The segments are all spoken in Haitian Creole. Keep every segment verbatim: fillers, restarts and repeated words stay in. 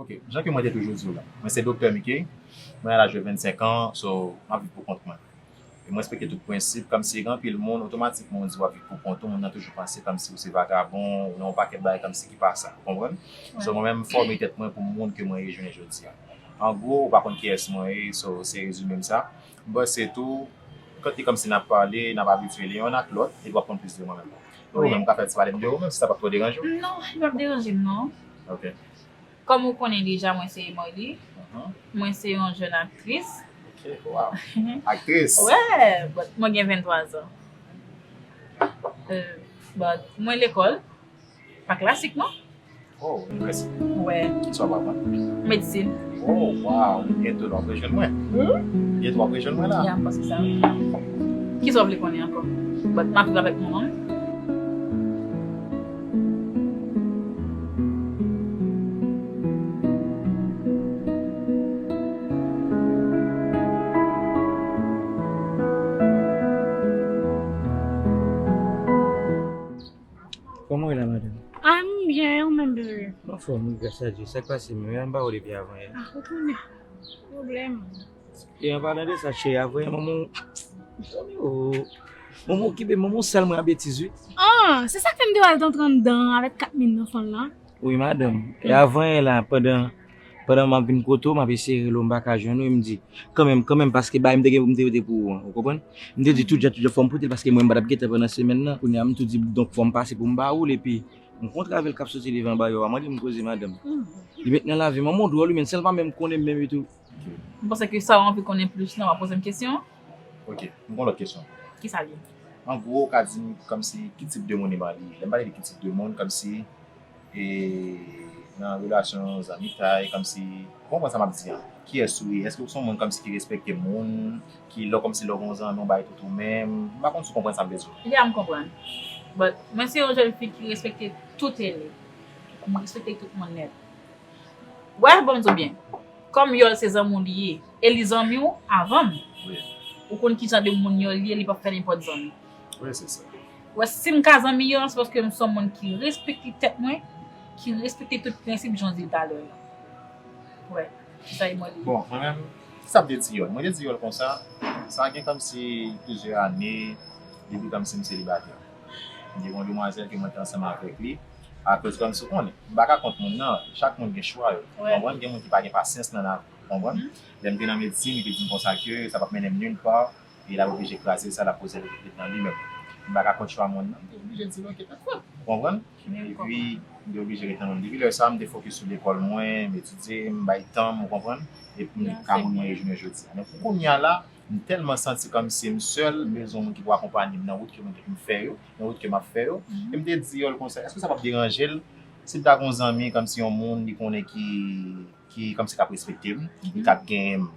Ok, jan ke mwen te toujou di w la, mwen se Doktè Mickey, mwen a laj de vennsenk an, so, m ap viv pou kont mwen. E mwen respekte tout prensip, kòmsi gen anpil moun, otomatikman, ou di w ap viv pou kont ou, moun nan toujou panse kòmsi ou se vagabon, ou nan yon pakèt bagay kòmsi ki pa sa, ou konprann? So, mwen menm, m fòme tèt mwen pou moun ke mwen ye jounen jodi a. An gwo, ou pa konn kiyès mwen ye, so, se rezime m sa. M panse tou, kote kòmsi n ap pale, n ap abitye li yonn ak lòt, epi w ap konn plis de mwen menm. Ou menm, ou ka fè ti pale m de ou menm, si sa p ap twò deranje w? Non, li p ap deranje m, non. Ok. Kòm ou konnen deja, mwen se Emily. Mwen se yon jèn aktris. Ok, wow. Aktris? Wè, but mwen gen venntwa zan. Euh, but mwen lekòl. Pa klasik, non? Oh, inivèsite. Wè. Kisa w ap aprann? Medsin. Oh, wow. Byento w ap rejwenn mwen. Hmm? Byento w ap rejwenn mwen la. Ya, m panse sa, wi. Kisa w vle konnen ankò? But m ap viv avèk manman m. Kòman w ye la, madanm? Ah, m byen, e ou menm, bebe? M anfòm, wi, gras a Dye. Sa k pase menm? M pa wè w depi avan yè. Ah, ou konnen. Pwoblèm. E an palan de sa, cheri, avan yè, manman w, manman w okipe, manman w sal mwen a betiz, wi. Ah, se sa k fè m te wè l t antre anndan avèk kat min nan fann lan. Wi, madanm. E avan yè la, pandan Pandan m ap vin kote w, m ap eseye rele w, m pa ka jwenn ou, e m di, kanmenm, kanmenm, paske bagay m te gen pou m te pote pou ou an, ou konprann? M te di tout jan, tout jan, fò m pote l, paske mwen, m pa t ap gentan pandan semèn nan. Kounye a, m tou di, donk, fò m pase pou m ba ou l, epi m kontre avè l k ap soti devan baro a, mande m koze, madanm. Li met nan lavi m, manman w dwòl, wi, men sèl pa menm konnen m menm etou. M panse ke sa w anvi konnen plis lan, w ap poze m kesyon. Ok, m gen yon lòt kesyon. Kisa l ye? An gwo, w ka di m kòmsi ki tip de moun Emma li ye? Lè m pale de ki tip de moun, kòmsi e nan relasyon zanmitay, kòmsi, ou konprann sa m ap di an? Kiyès ou ye? Èske ou se yon moun kòmsi ki respekte moun, ki lè kòmsi lè w gen yon zanmi, w bay tout ou menm? M pa konn si w konprann sa m vle di w. Ya, m konprann. But mwen se yon jèn fi ki respekte tout elèv. M respekte tout moun nèt. Wè, bon, m di w byen. Kòm Yòl se zanmi w li ye, e li zanmi w avan m. Wi. Ou konn ki jan de moun Yòl ye, li p ap fè nenpòt zanmi. Wi, se sa. Wè, si m ka zanmi Yòl, se paske m se yon moun ki respekte tèt mwen, ki respekte tout prensip, jan w di l talè a. Wè, se sa e mwen li. Bon, mwen menm, sa m te di Yòl? Mwen te di Yòl konsa, sa gen kòmsi plizyè ane, depi kòmsi m selibatè. M te gen yon demwazèl ke mwen te ansanm avèk li. Akoz kòmsi w konnen, m pa ka kont moun nan, chak moun gen chwa yo. Ou konprann? Gen moun ki pa gen pasyans nan lavi, ou konprann? Lè m te nan medsin, li te di m konsa ke sa p ap mennen m nil pa, e l ap oblije kraze sa, l ap poze l ret nan li menm. M pa ka kont chwa moun nan, m te oblije di l, "Ok, pa t fòt." Ou konprann? Epi, m te oblije ret nan menm. Depi lè sa, m te fokis sou lekòl mwen, m etidye, m bay tan m, ou konprann? Epi m ka moun mwen ye jounen jodi a. Men pou kounye a la, m tèlman santi kòmsi m sèl, m bezwen yon moun ki pou akonpanye m nan wout ke mwen, m fè yo, nan wout ke m ap fè yo. E m te di Yòl konsa, èske sa p ap deranje l si m ta gen yon zanmi, kòmsi yon moun li konnen ki, ki kòmsi k ap respekte m, li k ap genyen m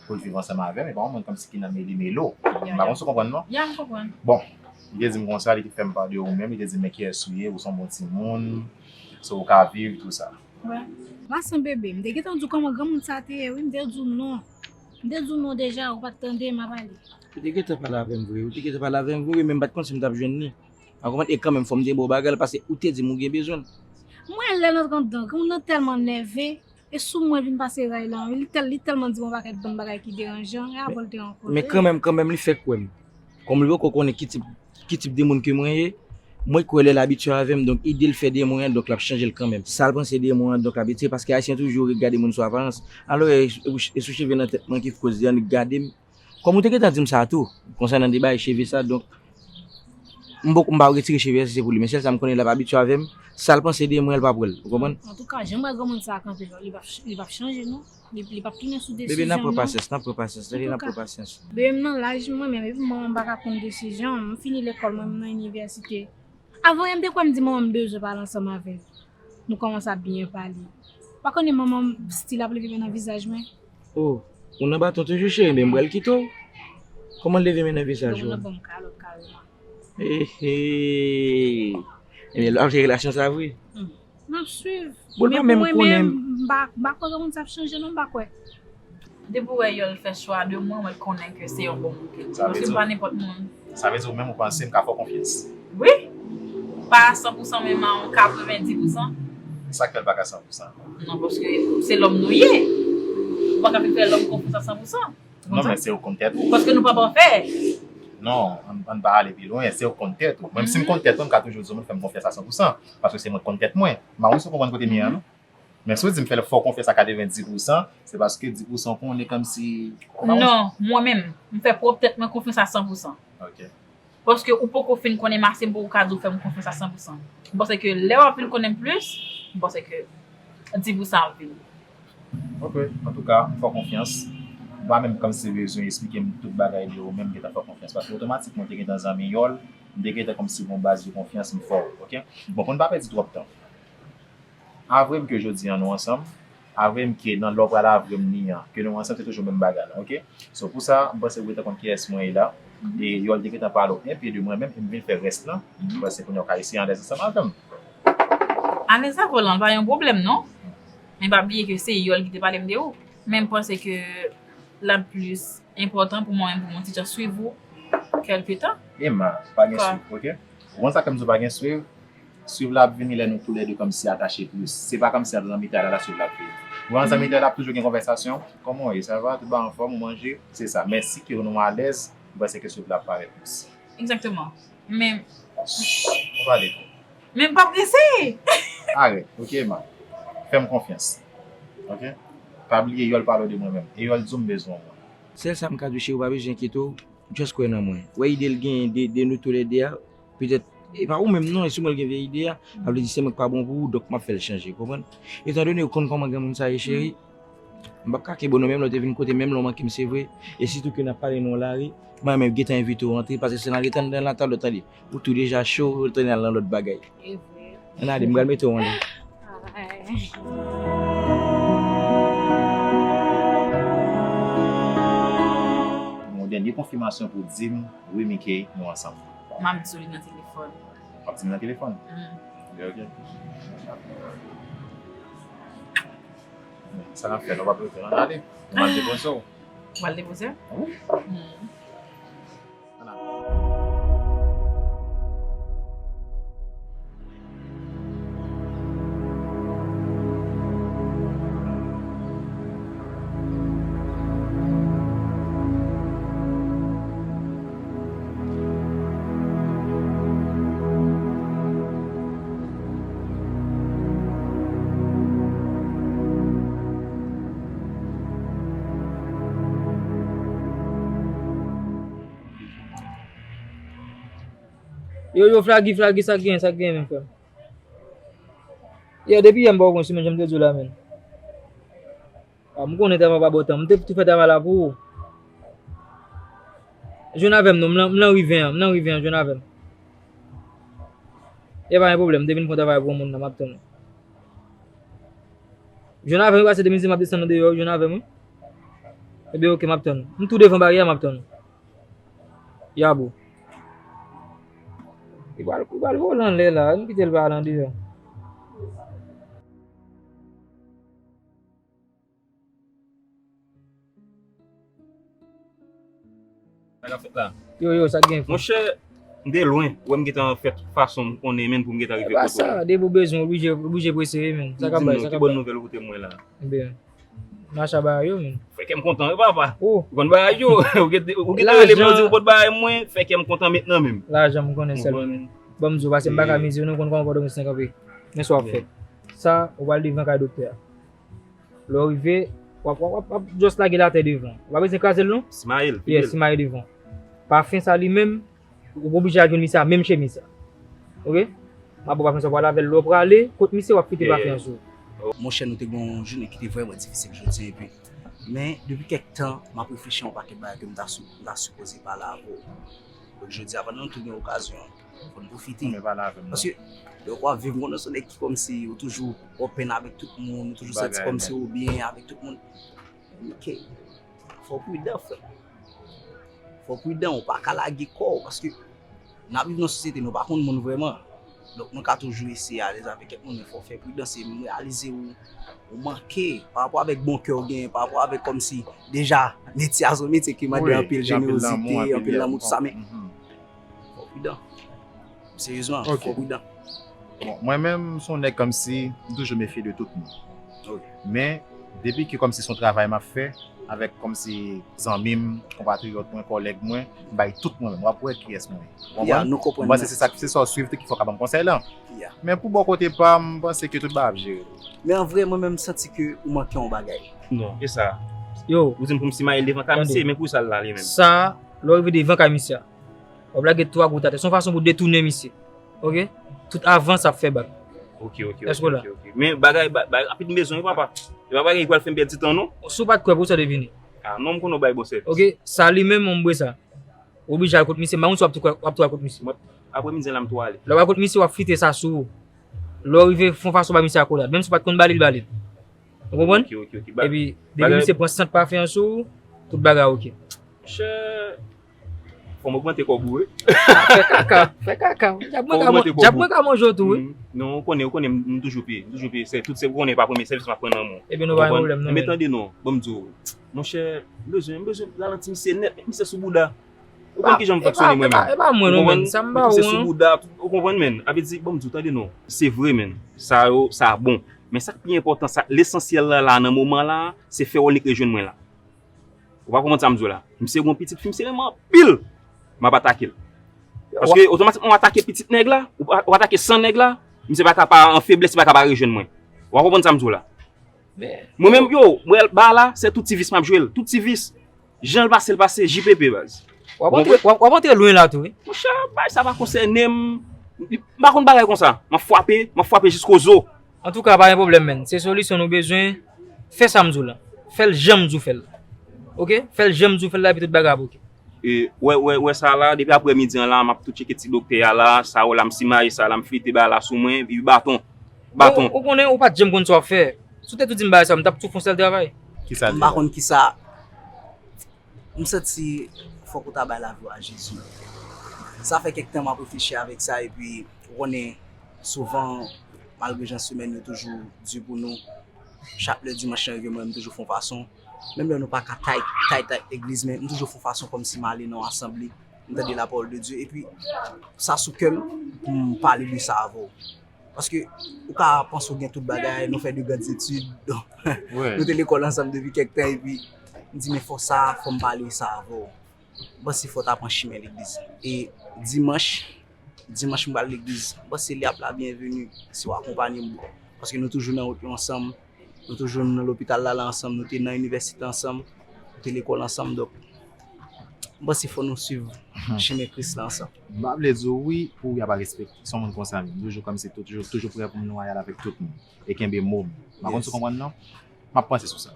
pou l viv ansanm avè m, e pa yon moun kòmsi ki nan meli melo. M pa konn si w konprann, non? Ya, m konprann. Bon, li te di m konsa, li te fè m pale de ou menm, li te di m, "Men kiyès ou ye, ou se yon bon timoun, so ou ka viv, tou sa." Wè. Masan bebe, m te gentan di w kòman granmoun sa te ye, wi, m te di w non. M te di w non deja, ou pa t tande m ap ale. Ou te gentan pale avè m vre, ou te gentan pale avè m vre, men m pa t konn si m t ap jwenn li. Ou konprann? E kanmenm, fò m te ba w bagay la, paske ou te di m ou gen bezwen l. Mwen, lè n antre anndan, granmoun nan tèlman nève, e sou mwen vin pase ray la, wi. Li tèl, li tèlman di m yon pakèt bann bagay ki deranjan, e apre l te rankontre. Men kanmenm, kanmenm, li fè kwè m. Kòm li poko konnen ki tip, ki tip de moun ke mwen ye, mwen kwè lè l abitye avè m, donk ide l fè de mwen an, donk l ap chanje l kanmenm. Sa l panse de mwen an, donk l ap etire, paske Ayisyen toujou ret gade moun sou aparans. Alò, e, e, e sou cheve nan tèt mwen ki koz li annik gade m. Kòm ou te gentan di m sa tou, konsènan de bagay cheve sa, donk, m poko, m pa retire cheve a si se pou li, men sèl sa m konnen l ap abitye avè m, sa l panse de mwen, l p ap wè l, ou konprann? Antouka, jan m wè granmoun sa a kanpe la, li p ap, li p ap chanje, non. Li, li p ap tounen sou desizyon l, non. Bebe, n ap pran pasyans, n ap pran pasyans, tande, n ap pran pasyans. Antouka, bebe, m nan laj mwen menm, epi manman m pa ka pran desizyon, m fini lekòl mwen, m nan inivèsite. Avan yè, m te kwè m di manman m bezwen pale ansanm avè l. Nou kòmanse ap byen pale. Pa konnen manman m still ap leve men nan vizaj mwen. Oh, ou nan baton toujou, cheri, men m pral kite w. Kòman l leve men nan vizaj ou? Granmoun nan ban m kalòt kareman. He, he. Ebyen, l ap jere relasyon sa vre. Hmm. M ap swiv. Bon, l pa menm konnen. Men pou mwen menm, m pa, m pa kwè granmoun sa ap chanje non, m pa kwè. Depi w wè Yòl fè chwa de mwen, mwen konnen ke se yon bon moun ke l ye. Paske m pa nenpòt moun. Sa vle di ou menm ou panse m ka fè w konfyans? Wi. Pa a san pou san, men a yon katrevenndis pou san. Sa k fè l pa ka san pou san? Non, paske se lòm nou ye. Ou pa ka vin fè lòm konfyans a san pou san. Ou konprann sa? Non, men se ou konn tèt ou. Paske nou pa pafè. Non, ann, ann pa ale pi lwen, se ou konn tèt ou. Menm si m konn tèt mwen, m ka toujou di w mwen fè m konfyans a san pou san. Paske se mwen k konn tèt mwen. M pa konn si w konprann kote m ye a, non? Men si w di m fè l, fè w konfyans a katrevenndis pou san, se paske dis pou san w konnen kòmsi. Non, mwen menm, m fè pwòp tèt mwen konfyans a san pou san. Ok. Paske ou poko fin konnen m ase m poko ka di w fè m konfyans a san pou san. M panse ke lè w ap vin konnen m plis, m panse ke dis pou san ap vini. Ok, antouka, m fè w konfyans. M pa menm kòmsi bezwen eksplike m tout bagay de ou menm, m gentan fè w konfyans. Paske otomatikman, w te gentan zanmi Yòl, m te gentan kòmsi gon baz de konfyans, m fè w, ok? Bon, pou n pa pèdi twòp tan. Avwe m ke jodi a nou ansanm. Avwe m ke nan lè w pral avwe m li an, ke nou ansanm, se toujou menm bagay la, ok? So, pou sa, m panse w gentan konn kiyès mwen ye la. E Yòl te gentan pale w enpe de mwen menm, e m vin fè rès lan. M panse kounye a w ka eseye alèz ansanm avè m. Alèz avè w lan, pa yon pwoblèm, non. Men pa bliye ke se Yòl ki te pale m de ou. Men m panse ke l ap plis enpòtan pou mwen menm pou mwen ti jan swiv ou kèlke tan. Emma, pa gen swiv, ok? Ou konn sa k fè m di w pa gen swiv? Swiv la ap vini lè nou toulède kòmsi atache plis. Se pa kòmsi n ap nan mitan la, la swiv la ap vini. Ou konn sa mitan la ap toujou gen konvèsasyon. Kòman w ye? Sa va? Tout bagay anfòm? Ou manje? Se sa. Men si ke nou alèz, m panse ke swiv la ap parèt plis. Egzakteman. Men. Ou pale twòp. Men m pa prese. Arèt, ok, Emma. Fè m konfyans. Ok? Pa bliye Yòl pale w de mwen menm. E Yòl di w m bezwen w mwen. Sèl sa m ka di w, cheri, w pa bezwen enkyete w. Just kwè nan mwen. Wè ide l genyen de, de nou toulède a, petèt, e pa ou menm non, e si mwen l gen vye ide a, sa vle di se mwen k pa bon pou ou, donk m ap fè l chanje, konprann? Etandone ou konn kòman granmoun sa ye, cheri, m p ap ka kenbe w non, menm lè w te vin kote m, menm lè w manke m, se vre, e sitou ke n ap pale nan yon lari, mwen menm gentan envite w antre, paske se nan letan nan latalòt, tande, ou tou deja cho, ou tande al nan lòt bagay. E vre. Ann ale, m pral mete w anlè. Ay. Yon dènye konfimasyon pou di m, wi, Mickey, nou ansanm. M ap di w li nan telefòn. W ap di m nan telefòn? Mm. Ok, ok. Sa n ap fè la, w ap rete, ann ale. Mwen al depoze w. W al depoze? Wi. Mm. Yo, yo, Flagi, Flagi, sa k gen, sa k gen, men, frè m? Yo, depi yè m pa w pran simen, jan m te di w la, men. A, m konnen travay pa bò tan. M te tou fè travay la pou ou. Jwenn avè m non, m nan, m nan riven an, m nan riven an, jwenn avè m. E pa gen pwoblèm, m te vin pran travay pou yon moun nan, m ap tann ou. Jwenn avè m, wi, pase de mizye m ap desann nan deyò, jwenn avè m, wi. Ebyen, oke, m ap tann ou. M tou devan baryè a, m ap tann ou. Yabo. Li pral, li pral vole anlè la, m kite l pa al andeyò. Sa k ap fèt la? Yo, yo, sa k gen, frè? Monchè, m te lwen. Ou wè m gentan fè tout fason m konnen, menn, pou m gentan rive kote w. E pa sa, depi w bezwen, w oblije, w oblije prese, wi, menn. Sa k ap bay, sa k ap bay. Ki bòn nouvèl ou pote m wè la? Ebyen, mache a bagay yo, menn. Fè kè m kontan, wi, papa. Oh. Ou konn bagay yo. Ou gentan, ou gentan rele m, di ou pot bagay mwen, fè kè m kontan mentnan menm. Lajan, m konnen sèlman. Bon, m di w, pase m pa ka mize, nou konn kòman Pòtoprens lan kanpe. Men sa w ap fè. Sa, ou pral devan kay doktè a. Lè w rive, w ap, w ap, w ap, w ap just lage l atè devan. Ou pa bezwen kraze l non. Simaye l, figi l. Yes, simaye devan. Pafen sa li menm, ou oblije al jwenn misye a menm chemiz sa. Oke? M ap ba w pafen sa, w pral avè l. Lè w prale, kot misye, w ap kite pafen an sou ou. Monchè, nou te gen yon jounen ki te vrèman difisil jodi a, epi, men depi kèk tan, m ap reflechi a yon pakèt bagay ke m ta sou, m ta sipoze pale avè w. Donk, jodi a, pandan nou tou gen okazyon an, fò n pwofite. Paske, lè w ap viv, m konnen se yon nèg ki kòmsi ou toujou open avèk tout moun, ou toujou santi kòmsi ou byen avèk tout moun. Ok. Fò w pridan, frè. Fò w pridan, ou pa ka lage kò w, paske n ap viv nan sosyete, nou pa konn moun vrèman. Donk, nou ka toujou eseye alèz avèk kèk moun, men fò w fè pridan, se m reyalize ou, ou manke, pa rapò avèk bon kè w genyen, pa rapò avèk kòmsi deja metye a se yon metye ki mande anpil jenerozite, anpil lanmou, tout sa, men fò w pridan. Seryezman, fò w pridan. Bon, mwen menm, m se yon nèg kòmsi, m toujou mefye de tout moun. Men, depi ke kòmsi se yon travay m ap fè, avèk kòmsi zanmi m, konpatriyòt mwen, kòlèg mwen, m bay tout mwen menm. W ap wè kiyès mwen ye. Ou konprann? M panse se sa, se sa w swiv tou ki fè w ka ban m konsèy lan. Men pou bò kote pa m, m panse ke tout bagay ap jere. Men an vre, mwen menm, m santi ke ou manke yon bagay. Non, e sa. Yo. Ou di m pou m simaye l devan kay misye, men pou sa l la li menm. Sa, lè w rive devan kay misye a, w ap lage twa gout atè. Se yon fason pou detounen misye. Oke? Tout avans ap fè bak. Oke, oke, oke, oke. Men bagay, ba- bagay rapid m bezwen wi papa. E pa bagay ki pral fè m pèdi tan non. Si w pa t kwè, pou sa te vini. Ah non, m konnen w bay bon sèvis. Oke, sa li menm, m bwe sa. Ou oblije al kot misye, m pa konn si w ap tou kwè- w ap tou al kot misye. Mwen, aprè midi an la, m tou ale. Lè w al kot misye, w ap fite sa sou ou. Lè w rive, fè yon fason ba misye akolad. Menm si w pa t konn ba li, l ba li. Ou konprann? Oke, oke, oke. Epi, depi misye pran sant pafen an sou ou, tout bagay oke. Monchè, fò m ogmante kòb ou wi. Fè kaka, fè kaka. Djab mwen ka man- djab mwen ka manje w tou wi. Non, ou konnen, ou konnen, m toujou peye, m toujou peye. Se tout se ou konnen pa premye sèvis m ap pran nan men w. Ebyen nou pa gen pwoblèm non. Men tande non, ban m di w. Monchè, m bezwen, m bezwen ralanti misye nèt, misye sou bouda. Ou konn kijan m fonksyone mwen menm. E pa mwen non, men sa m ba ou non. Misye sou bouda, ou konprann men. A vle di, ban m di w, tande non. Se vre men, sa yo, sa bon. Men sa k pi enpòtan, sa, lesansyèl la, la, nan moman la, se fè w nik rejwenn mwen la. Ou pa konprann sa m di w la. Misye gon pitit fi, misye renmen anpil. M ap atake l. Paske otomatikman w atake pitit nèg la, ou pa- ou atake san nèg la, misye pa ka pa an feblès, li pa ka pa rejwenn mwen. Ou pa konprann sa m di w la. Mwen menm, yo, mwen ba la, se tout ti vis m ap jwe l. Tout ti vis. Jan l pase, l pase, J P P baz. W ap antre, w ap- w ap antre lwen la tou wi. Monchè, bagay sa pa konsène m. M pa konn bagay konsa. M ap frape, m ap frape jiskozo. Antouka, pa gen pwoblèm, menn. Se solisyon nou bezwen. Fè sa m di w la. Fè l jan m di w fè l la. Oke? Fè l jan m di w fè l la, epi tout bagay ap oke. E, wè, wè, wè sa la, depi aprè midi an la, m ap tou tcheke ti doktè a la, sa yo la, m simaye sa la, m flite bagay la sou mwen, epi baton. Baton. Ou, ou konnen, ou pa t janm konn sa w ap fè. Si w te tou di m bagay sa, m t ap tou fè yon sèl travay. Kisa l di la? M pa konn kisa. M santi fòk ou ta bay lavi w a Jezi. Sa fè kèk tan m ap reflechi avèk sa, epi ou konnen, souvan, malgre jan semèn yo toujou di pou nou, chak lè dimanch lan rive, mwen, m toujou fè yon fason. Menm lè nou pa ka tight, tight, tight legliz, men m toujou fè yon fason kòmsi m ale nan yon asanble, m tande lapawòl de Dye, epi sa sou kè m pou m pale de sa avè w. Paske ou ka panse w gen tout bagay, nou fè de grandes études, donk nou te lekòl ansanm depi kèk tan, epi m di, men fò sa, fò m pale sa avè w. M panse fò w ta pran chimen legliz. E dimanch, dimanch m pral legliz, m panse li ap la byenveni si w akonpanye m. Paske nou toujou nan wout yo ansanm, nou toujou nan lopital la, la ansanm, nou te nan inivèsite ansanm, nou te lekòl ansanm, donk m panse fò nou swiv chimen Kris la ansanm. M pa vle di w wi pou w ap respekte. Se yon moun konsa menm. Toujou kòmsi toujou, toujou prè pou m lwayal avèk tout moun. E kenbe mo m. M pa konn si w konprann non. M ap panse sou sa.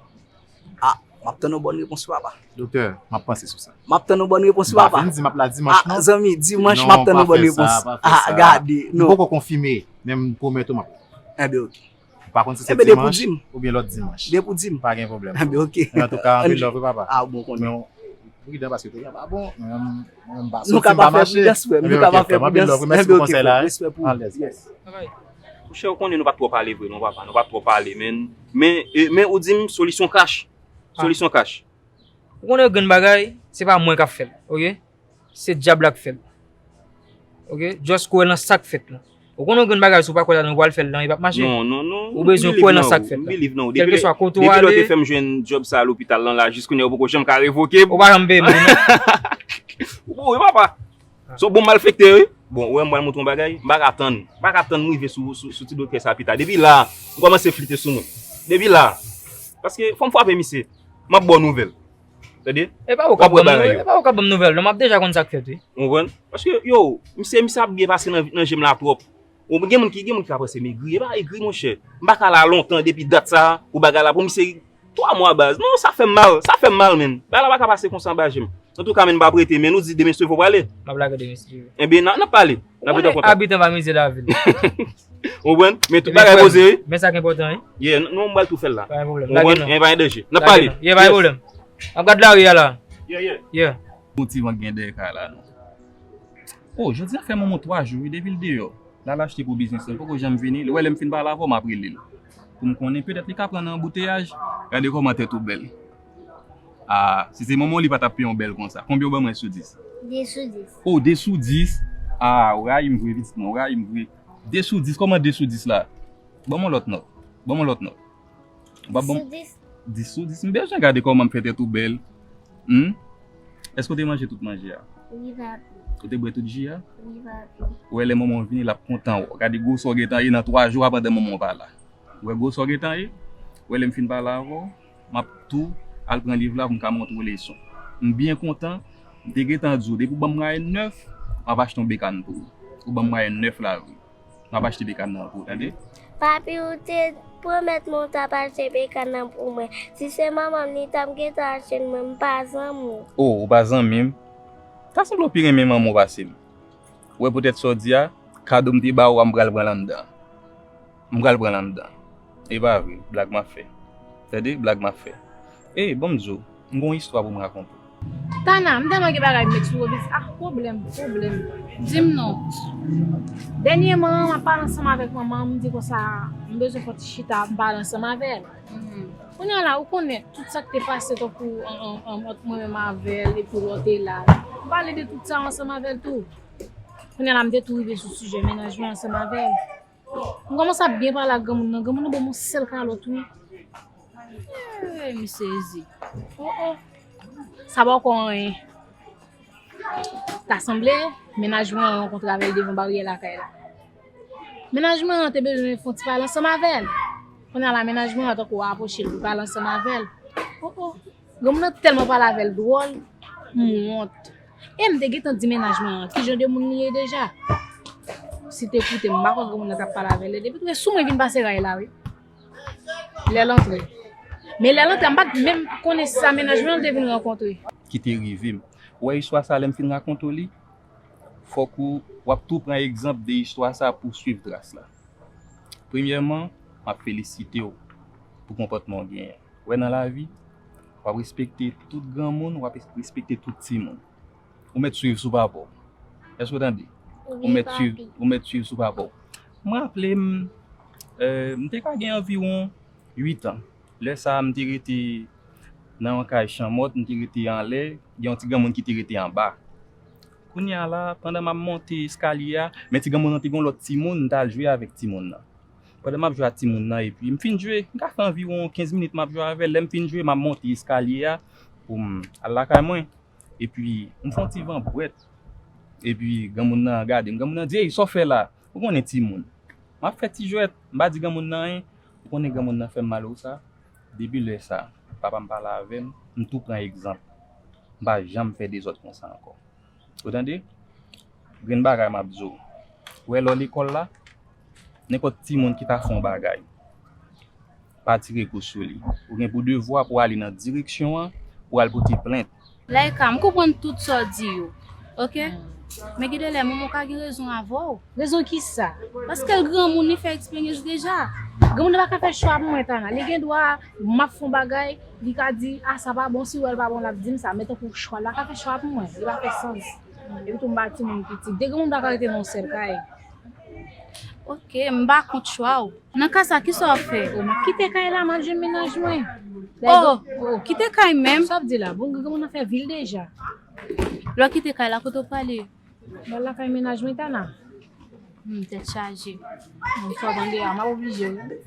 Ah, m ap tann yon bòn repons wi papa. Doktè, m ap panse sou sa. M ap tann yon bòn repons wi papa. M pa fin di m ap la dimanch non. Ah, zanmi, dimanch m ap tann yon bòn repons. Ah, gade, non. M poko konfime, men m pwomèt ou m ap la. Enben, oke. M pa konn si se dimanch oubyen lòt dimanch. Depi w di m. Pa gen pwoblèm. Enben, oke. Men antouka, anpil love wi papa. Ah, bon, konnen. Men w pridan paske peyi a pa bon. Mwen menm, mwen menm m pa soti, m pa mache. Nou ka pa fè pridans, frè m. Nou ka pa fè pridans. Enben, oke, frè m, anpil love wi, mèsi pou konsèy la wi. Respè pou ou. Alèz. Yes. Monchè, ou konnen nou pa t twò pale vre non, papa. Nou pa t twò pale, men, men, e, men ou di m solisyon kach. Solisyon kach. Ou konnen yon grenn bagay, se pa mwen k ap fè l, oke? Se dyab la k fè l. Oke? Just kwè nan sa k fèt la. Ou konnen yon grenn bagay, si w pa kwè ladan l, ou pral fè l lan, li p ap mache. Non, non, non. Ou bezwen kwè nan sa k fèt la. Kèlkeswa kote w ale. Depi lè w te fè m jwenn djòb sa a lopital lan la, jis kounye a ou poko janm ka revoke m. Ou pa janm peye m tou non. Ou bon wi papa. Se yon bon malfektè wi. Bon, ou wè m pral montre w yon bagay, m pa ka tann. M pa ka tann m rive sou, sou, sou ti doktè sa pita. Depi la, m kòmanse flite sou mwen. Depi la. Paske fò m frape misye. M ap ba w nouvèl. Tande? E pa ou k ap ban m nouvèl, e pa ou k ap ban m nouvèl non, m ap deja konn sa k fèt wi. Ou konprann? Paske, yo, misye, misye ap byen pase nan, nan je m la twòp. Ou gen moun ki, gen moun ki ka panse m egri. E pa egri, monchè. M pa ka la lontan depi dat sa a, pou bagay la, pou misye twa mwa baz. Non, sa fè m mal, sa fè m mal, menn. Bagay la pa ka pase konsa anba je m. Antouka, menn, m p ap rete, men nou di demen si Dye vle w prale. M ap lage demen si Dye vle. Enben, n a, n ap pale. N ap rete an kontak. Abitan pa mize lavil. Ou konprann? Men tout bagay poze wi. Men sa k enpòtan wi. Yeah, n-, non, m pral tou fè l la. Pa gen pwoblèm. Ou konprann? Men pa gen danje. N ap pale. Yeah, pa gen pwoblèm. M ap gad lari a la. Yeah, yeah. Yeah. Yon ti van k gen dèyè kay la non. Oh, jodi a fè Monmon twa jou wi depi l deyò. L al achte pou biznis li, l poko janm vini. Li wè lè m fin pale avè w, m ap rele l. Pou m konnen, petèt li ka pran nan anbouteyaj. Gade kòman tèt ou bèl. Ah, si se Monmon, li pa t ap peye yon bèl konsa. Konbyen w ban mwen sou dis? De sou dis. Oh, de sou dis? Ah, ou rayi m vre, pitit mwen, ou rayi m vre. De sou dis, kòman de sou dis la? Ban m yon lòt nòt. Ban m yon lòt nòt. Ou pa ban m dis sou dis. M bezwen gade kòman m fè tèt ou bèl. Hmm? Èske w te manje tout manje a? Wi, papi. Ou te bwè tout ji a? Wi, papi. Ou wè lè manman w vini, l ap kontan wè w. Gade gwo sa w gentan ye nan twa jou a pandan manman w pa la. Ou wè gwo sa w gentan ye? Ou wè lè m fin pale avè w, m ap tou al pran liv la pou m ka montre w leson. M byen kontan, m te gentan di w, depi w ban m mwayèn nèf, m ap achte yon bekàn pou ou. Ou ban m mwayèn nèf la vre. M ap achte bekàn nan pou ou, tande? Papi, ou te pwomèt mwen ou t ap achte bekàn nan pou mwen. Si se manman m li t ap gentan achte l mwen, m pa zanmi w. O, ou pa zanmi m? Ta sanble w pi renmen manman w pase m. Ou wè poutèt sa w di a, kado m te ba ou a, m pral pran l anndan. M pral pran l anndan. E pa vre, blag m ap fè. Tande, blag m ap fè. Ey, ban m di w, m gon istwa pou m rakonte w. Tana, m tèlman gen bagay m met sou ou, ah, pwoblèm, pwoblèm. Di m non. Dènyèman, m ap pale ansanm avèk manman, m di konsa, m bezwen fè yon ti chita, m pale ansanm avè l. Kounye a la, ou konnen, tout sa k te pase tankou an, an, an, ant mwen menm avè l, epi lè w te la. M pale de tout sa ansanm avè l tou. Kounye a la, m te tou rive sou sijè mennaj mwen ansanm avè l. M kòmanse ap byen pale ak granmoun nan. Granmoun nan ban m yon sèl kalòt, wi. Hey, m sezi. Oh, oh. Sa pa ankò anyen. Ta sanble, mennaj mwen an rankontre avè l devan baryè lakay la. Mennaj mwen an te bezwen fè yon ti pale ansanm avè l. Kounye a la, mennaj mwen an tankou apwoche l pou pale ansanm avè l. Oh, oh. Granmoun nan tèlman pale avè l dwòl, m wont. E m te gentan di mennaj mwen an ki jan de moun li ye deja. Si te koute m, m pa kwè granmoun nan t ap pale avè l. Depi tou, e sou mwen vin pase ray la, wi. Lè l antre. Men lè l antre, m pa t menm konnen sa mennaj mwen an te vin rankontre. Ki te rive m. Ou wè istwa sa, lè m fin rakonte w li, fòk ou, w ap tou pran egzanp de istwa sa pou w swiv tras la. Premyèman, m ap felisite w pou konpòtman w genyen. Ou wè nan lavi, w ap respekte tout granmoun, w ap respekte tout timoun. Ou mèt swiv sou papa w. Èske w tande? Ou mèt swiv, ou mèt swiv sou papa w. M raple m, euh, m te ka gen anviwon uit an. Lè sa a, m te rete nan yon kay chanmòt, m te rete anlè, gen yon ti granmoun ki te rete anba. Kounye a la, pandan m ap monte eskalye a, men ti granmoun nan te gen yon lòt timoun, m t al jwe avèk timoun nan. Pandan m ap jwe ak timoun nan, epi m fin jwe, m ka fè anviwon kenz minit m ap jwe avè l. Lè m fin jwe, m ap monte eskalye a pou m al lakay mwen. Epi, m fè yon ti van bwèt. Epi, granmoun nan gade m. Granmoun nan di, "Ey, sa w fè la?" Ou konnen timoun. M ap fè ti jwèt, m pa di granmoun nan anyen. Ou konnen granmoun nan fè m mal ou sa? Depi lè sa, papa m pale avè m, m tou pran egzanp. M pa janm fè dezòd konsa ankò. Ou tande? Grenn bagay m ap di w. Ou wè lè w lekòl la, nenpòt timoun ki ta fè yon bagay, pa tire kou sou li. Ou gen pou devwa pou w ale nan direksyon an, pou w al pote plent. Laika, m konprann tout sa w di yo. Oke? Men gen de lè, manman w ka gen rezon avè w. Rezon kisa? Paske l granmoun, li fè eksperyans deja. Granmoun nan pa ka fè chwa pou mwen, Tana. Li gen dwa, m ap fè yon bagay, li ka di, "Ah, sa pa bon," si w wè l pa bon, l ap di m sa. Men tankou chwa, l pa ka fè chwa pou mwen. Li pa fè sans. Epi tou, m pa timoun pitit. De granmoun pa ka rete nan yon sèl kay. Oke, m pa kont chwa w. Nan ka sa, kisa w ap fè? O, m ap kite kay la, m al jwenn mennaj mwen. Oh, oh, kite kay menm? Sa w ap di la? Bon, granmoun nan fè vi l deja. Lè w kite kay la, kote w prale? M al lakay mennaj mwen, Tana. Hmm, tèt chaje. Bon, sa w tande a, m ap oblije wi.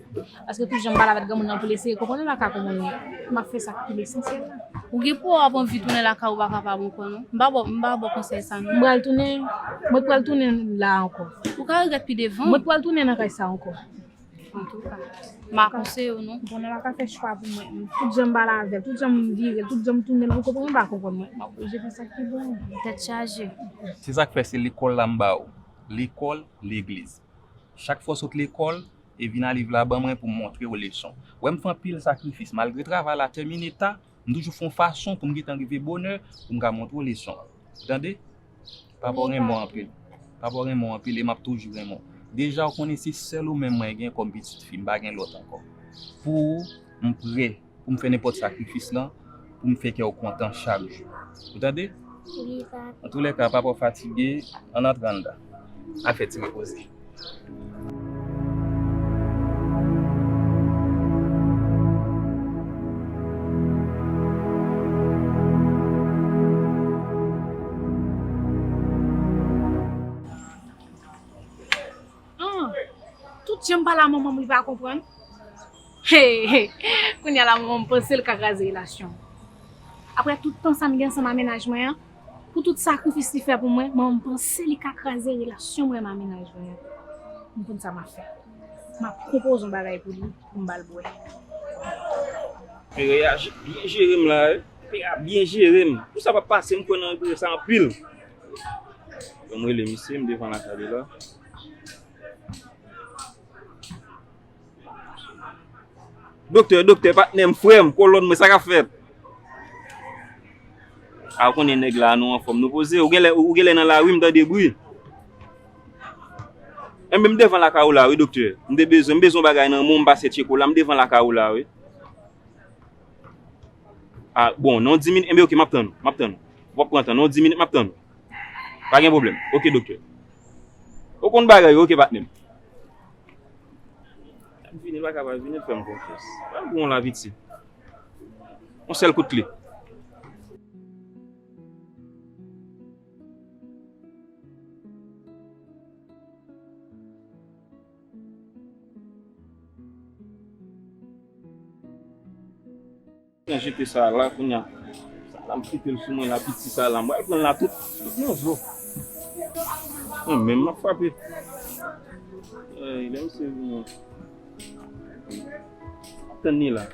Paske tout jan m pale avèk granmoun nan pou l eseye konprann, li pa ka konprann mwen. M ap fè sa ki pi lesansyèl la. Ou gen pou w ap anvi tounen lakay ou pa kapab ankò non. M pa ba w, m pa ba w konsèy sa non. M pral tounen, mwen pral tounen la ankò. Ou ka regrèt pi devan. Mwen pral tounen nan kay sa ankò. Antouka, m pa konseye w non. Bon, nan pa ka fè chwa pou mwen. Tout jan m pale avè l, tout jan m vire l, tout jan m tounen l, ou konprann, ou pa konprann mwen. M ap oblije fè sa ki bon. Tèt chaje. Se sa k fè se lekòl la m ba w. Lekòl, legliz. Chak fwa w sot lekòl, e vin a liv la ban mwen pou m montre w leson. Wè m fè anpil sakrifis. Malgre travay la tèmine ta, m toujou fè yon fason pou m gentan rive bonè, pou m ka montre w leson an. Ou tande? Papa w renmen w anpil. Papa w renmen w anpil e m ap toujou renmen w. Deja, w konnen se sèl ou menm mwen gen kòm pitit fi, m pa gen lòt ankò. Pou ou, m prè pou m fè nenpòt sakrifis lan, pou m fè kè w kontan chak jou. Ou tande? Wi, papa. Antoulèka, papa w fatige, ann antre anndan. Al fè ti repoze. Ah, Jan m pale a manman m, li pa konprann. Hey, hey. Kounye a la, manman m panse l ka kraze relasyon m. Apre tout tan sa m gen ansanm a mennaj mwen an, pou tout sakrifis li fè pou mwen, manman m panse li ka kraze relasyon mwen a mennaj mwen an. M konn sa m ap fè. M ap konpoze yon bagay pou li, pou m ba l bwè. Pere a je-, byen jere m la, wi. Pere a byen jere m. Pou sa pa pase, m kwè nan pere sa anpil. Bon, m rele misye, m devan lakay li la. Doktè, doktè, patnè m, frè m, kolòn mwen, sa k ap fèt? A, ou konnen nèg la, nou anfòm, nou poze. Ou genlè, ou genlè nan lari, m tande bri. Enben, m devan lakay ou la, wi, doktè. M te bezwen, m bezwen bagay nan men w, m pase tcheke w la, m devan lakay ou la, wi. A, bon, nan yon dis minit, enben, oke, m ap tann ou, m ap tann ou. W ap pran tan, nan yon dis minit, m ap tann ou. Pa gen pwoblèm. Oke, doktè. Ou konn bagay yo, oke, patnè m. L ap vini, l pa ka pa vini, l fè m konfyans. Pral bon la, piti. Yon sèl kout kle. Mwen jete sa la, kounye a. Sa la, m kite l sou mwen la, piti sa la. M pral pran l la tout, tout nan zo. Mwen menm, m ap frape. Ey, lè misye vini. Tann li la.